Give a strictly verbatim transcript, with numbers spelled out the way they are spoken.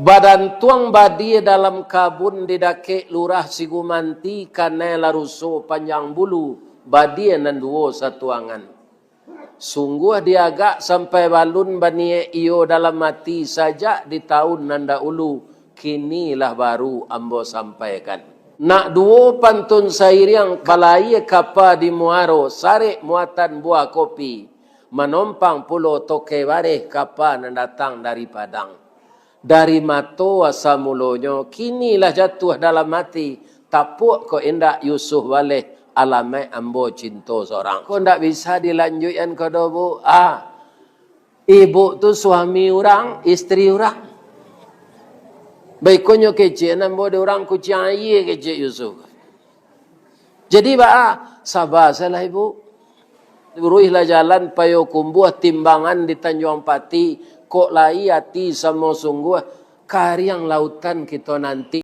Badantuang badie dalam kabun di dakek lurah Sigumanti, kanai laruso panjang bulu, badie nan duo satuangan. Sungguah diagak sampai balun baniek iyo dalam ati sajak di taun nan daulu, kini lah baru ambo sampaikan. Nak duo pantun sairiang, balaie kapa di muaro, sarek muatan buah kopi, manompang pulo toke bareh kapa nan datang dari Padang. Dari mato asa mulonyo, kini lah jatuah dalam ati, tapuak kok indak Yusuf baleh, alamaik ambo cinto sorang. Ko ndak bisa dilanjuikan ko doh, Bu. Ah, ibu tu suami urang, istri urang. Baikonyo kecek nan ambo di urang kuciang aia kecek Yusuf. Jadi baa, saba salah ibu. Luruihlah jalan Payokumbuah, timbangan di Tanjuang Pati, kok lai ati samo sungguah, kariang lautan kito nanti.